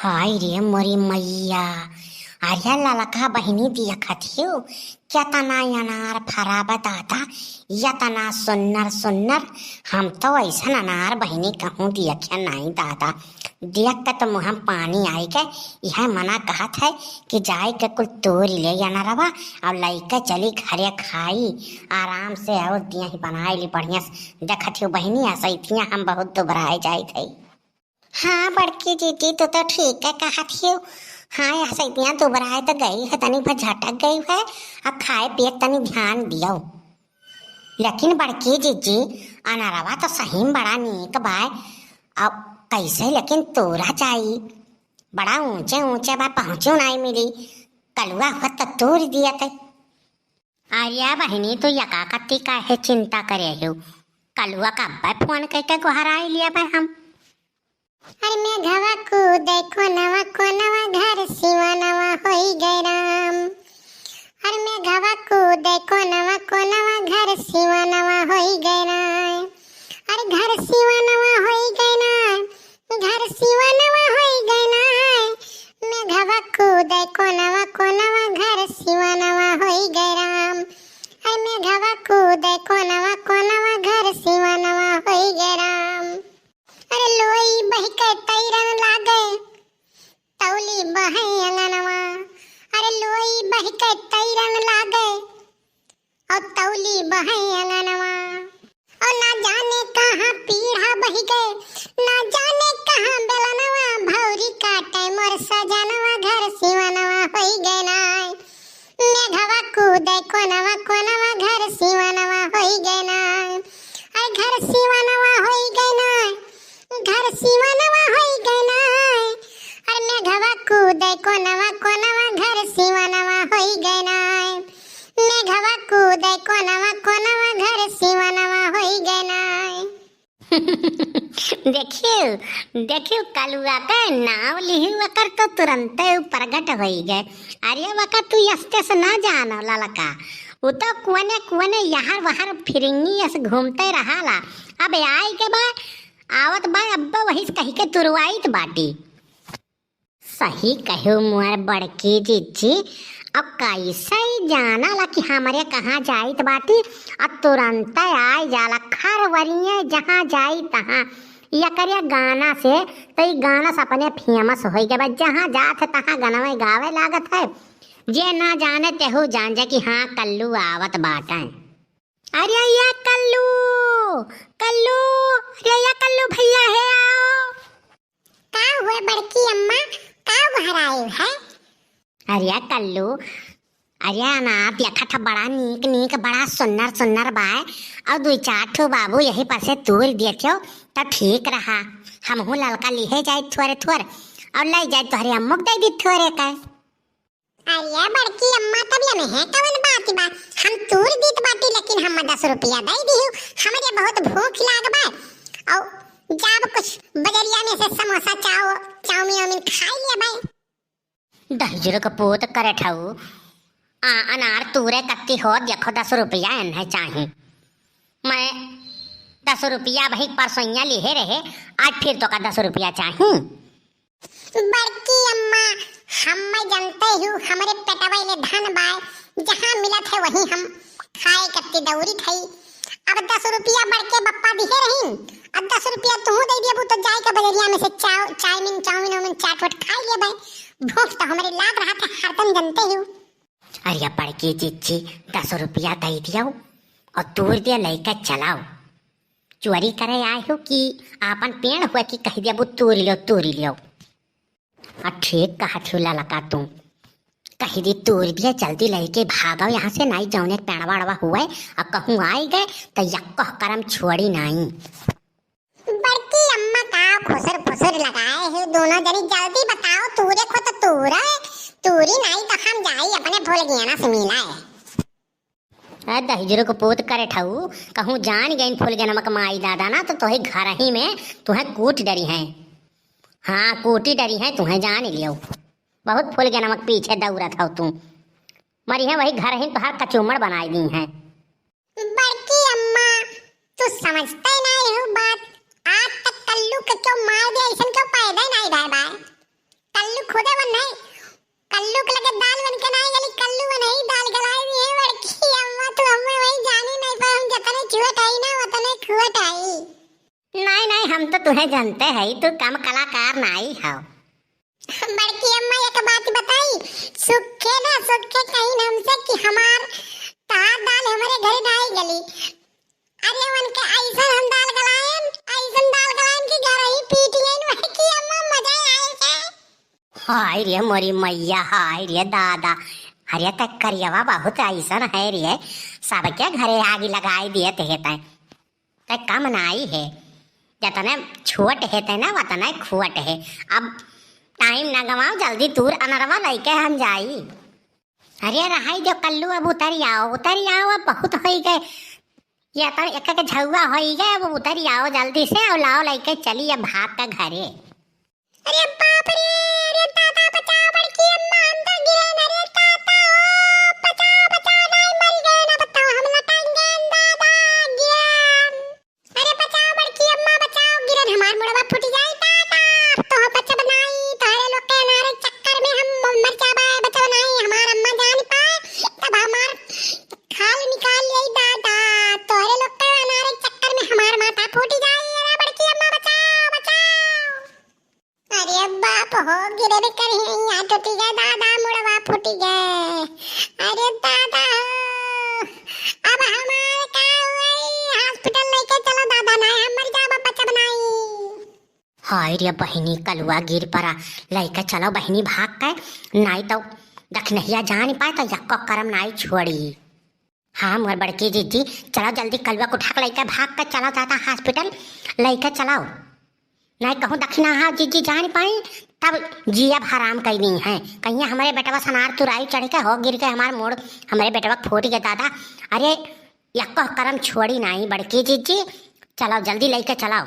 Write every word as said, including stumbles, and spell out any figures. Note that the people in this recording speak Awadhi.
हाय रे मोरी मैया, अरे ललका बहिनी देखत हियो, केतना अनार फरा बा दादा, एतना सुन्नर सुन्नर। हम तो अइसन अनार बहिनी कहूँ देखे नाई दादा। देख के तो मुँह में पानी आइगे। इहै मना कहत है कि जाइके कुल तोरि ले अनरवा अउर लइके चली घरे खाई आराम से, अउर दिया ही बनाइ ली बढ़िया से। देखत हियो बहिनी, असइतिया हम बहुत दुबराए जाइत है। हाँ बड़की जीजी, तू तो ठीक है कहत हियो। हाँ, असइतिया दुबराए तो गई है, तनी भर झटक गई है, अब खाए पिए तनी ध्यान दियो। लेकिन बड़की जीजी, अनरवा तो सही में बड़ा नीक बाय। अब कैसे लेकिन तोरा जाई? बड़ा ऊंचे ऊंचे बा, पहुँचो नाई मिली। कलुआ हुआ तो तोड़ दिया थे। अरे बहिनी, तू यका कत्ती काहे चिंता करे हियो? कलुआ का अब्बे फोन कइके गोहराइ लिया बे हम। अरे मेघवा कूदे कोनवा कोनवा, घर सिवनवा होई गए राम। अरे मेघवा कूदे कोनवा कोनवा, घर सिवनवा होई गए राम। अरे घर सिवनवा होई गए राम, घर सिवनवा होई गए राम। मेघवा कूदे कोनवा कोनवा, घर सिवनवा होई गए राम। अरे मेघवा कूदे कोनवा कोनवा, घर सिवनवा होई गए राम। अरे लोई बहिके तैरन लागे, तौली बहे अंगनवा। अरे लोई बहिके तैरन लागे, अउर तौली बहे अंगनवा। अउर ना जाने कहाँ पीढ़ा बहिगे, ना जाने कहाँ बेलनवा, भौरी काटे मोर सजनवा, घर सिवनवा होई गए नाय। मेघवा कूदे कोनवा कोनवा, घर सिवनवा होई गए नाय। अरे घर सिवनवा होई गए नाय, घर सिवनवा होई गए नाय। अरे मेघवा कूदे कोनवा कोनवा, घर सिवनवा होई गए नाय। मेघवा कूदे कोनवा कोनवा, घर सिवनवा होई गए नाय। देखियो, देखियो, कलुआ के नाव लिही वकर तो तुरंते उ प्रगट होई गए। अरे वकर तू यस्ते से ना जानो ललका, उ तो कुने कुने यहर वहर फिरिंगी यस घूमते रहाला। अब आई के बा, आवत बा, अब्बा वही से कही के तुरवाइत बाटी। सही कहो मोर बड़की जीजी, अब कैसे ही जाना ला कि हमरे कहाँ जाइत बाटी, आ तुरंत आइ जाला खरवरिये जहाँ जाई तहाँ। एकरे गाना से, तो ई गाना से अपने famous होई गए बा, जहाँ जात है तहाँ गनवे गावे लागत है। जे ना जाने तेहू जान जा कि हाँ कल्लू आवत बाटे। अरे या कल्लू, कल्लू, अरे या कल्लू भैया हे आओ। का हुए बड़की अम्मा, का गोहराए है? अरे कल्लू, अरे अनार देखत ह बड़ा नीक नीक, बड़ा सुन्नर सुन्नर बाय, अउर दुई चार ठो बाबू यही पर से तूर देतियो त ठीक रहा, हमहू ललका लिहे जाइत थोरे थोर, अउर लइ जाइत तोहरे अम्मू के दइ दी थोरे का। अरे बड़की अम्मा, तब ये में है कवन बात बा? हम तूर दीत बाटी, लेकिन हम दस रुपया दइ दिहु, हमरे बहुत भूख लाग बा। अउ जाब कुछ बजरिया में से समोसा, चाव, चाउमीन वाउमीन खाइ लिया भाई। दहिजरो के पूत करे ठऊ, आ अनार तूरे कत्ती हो, देखो दस रुपया एन्हे चाही। मैं दस रुपया भाई परसोइया लिहे रहे, आज फिर तोका दस रुपया चाही। बड़की अम्मा, हम्मे जनते हू, हमरे पेटवा ले धन बाय, जहाँ मिलत है वही हम खाए कत्ती दौरी खाई। अब दस रुपया बड़के बप्पा दिहे रहीन, अब दस रुपया तू दइ देबू तो जाए के बजरिया में से चाव, चाउमीन, चाउमीन, उमीन चाट वाट खाइ लेबे। भूख तो हमरे लाग रहा था हरदम, जनते हू। अरे बड़की जीजी, दस रुपया दइ दियो अउर तूर दे लइके चलाओ। चोरी करे आए हो कि आपन पेड़ हुआ कि कहि देबू तूर लियो, तूर लियो। आ ठीक कहत हो ललका तू, कहि दी तूर दिया, जल्दी लइके भागो यहाँ से, नाई जौने पेड़वा अड़वा हुए अउर कहूँ आइ गए त यक्को करम छोड़ी नाई। बड़की अम्मा का खुसुर फुसुर लगाए हो दोनों जनी, जल्दी बताओ, तूरे को तो तूरे, तूरी नाई तो हम जाई अपने फुलगेना से मिलाए। ए दहिजरू के पूत करे ठऊ, कहूँ जान गइन फुलगेनवा के माई दादा ना तो तोहे घर ही में तुहें कूट डरिहैं। हाँ, कूटी डरिहैं तुहें, जान लियो। बहुत फुलगेनवा के पीछे दौड़त हऊ तू। मरिहैं वही घर ही तोहार कचूमड़ बनाई दीहैं। बड़की अम्मा, तू समझते नाई हो बात। आज तक कल्लू के क्यों मार दिया, ऐसन क्यों पैदा नाई भय बाय। तुहे जनते है, तू कम कलाकार नाई हौ। बड़की अम्मा, एक बात बताई, सुखे ना सुखे कहिन हमसे कि हमार तार दाल हमरे घरे नाई गली। अरे उनके ऐसन हम दाल गलाएन, ऐसन दाल गलाएन कि घर ही पीट गइन बड़की अम्मा, मजा आए के। हाय रे मोरी मैया, हाय रे दादा। अरे तै करियवा बहुत ऐसन है रे, सबके घरे आगी लगाई दिए थे तै। तै कम नाई है, जतने छोट है तै ना वतने खोट है। अब टाइम ना गवाओ, जल्दी तूर अनरवा लइके हम जाई। अरे रहाई जो कल्लू, अब उतरी आओ, उतरी आओ, अब बहुत होई गए। ये तो एक एक झउआ होई गए, अब उतरी आओ जल्दी से और लाओ लइके चली अब भाग के घरे। अरे बाप रे, अरे दादा बचाओ, बड़की अम्मा हम तो गिरेन, अरे दादा हो, बचाओ, बचाओ, नाई मरी गएन, अब तो हम लटक गएन, दादा गिरेन। अरे बचाओ बड़की अम्मा बचाओ, गिरेन हमार मुड़वा फूटी जाई दादा, अब तो हम बचब नाई, तोहरे लोग के अनारे चक्कर में हम मर जाबे, बचब नाई, हमार अम्मा जान पाए, तब हमार खाल निकाल लेई दादा, तोहरे लोग के अनारे चक्कर में हमार माथा फूटी जाई, अरे बड़की अम्मा बचाओ, बचाओ। अरे बाप हो, गिरे भी करी, यहाँ टूटी गए दादा, मुड़वा फूटी गए। अरे दादा हो, अब हमारे का हुई? हॉस्पिटल लेके चलो दादा, नाई हम मर जाबे, बचब नाई। हाय रे बहिनी, कलुआ गिर पड़ा, लेके चलो बहिनी भाग के, नाई तो दखनहिया जान पाए तो यक्को करम नाई छोड़ी। हाँ मोर बड़की जिज्जी, चलो जल्दी कलुआ को उठा के लेके भाग के चलो दादा हॉस्पिटल, लेके चलो। नाई कहूँ दखिना हाँ जिज्जी जान पाई, तब जियब हराम कई दी है। कहिया हमरे बेटवा सनार तुराई चढ़ के हो गिर के हमार मोड़, हमरे बेटवा फूट गए दादा। अरे यक्को करम छोड़ी नाई बड़की जिज्जी, चलो जल्दी लेके चलो।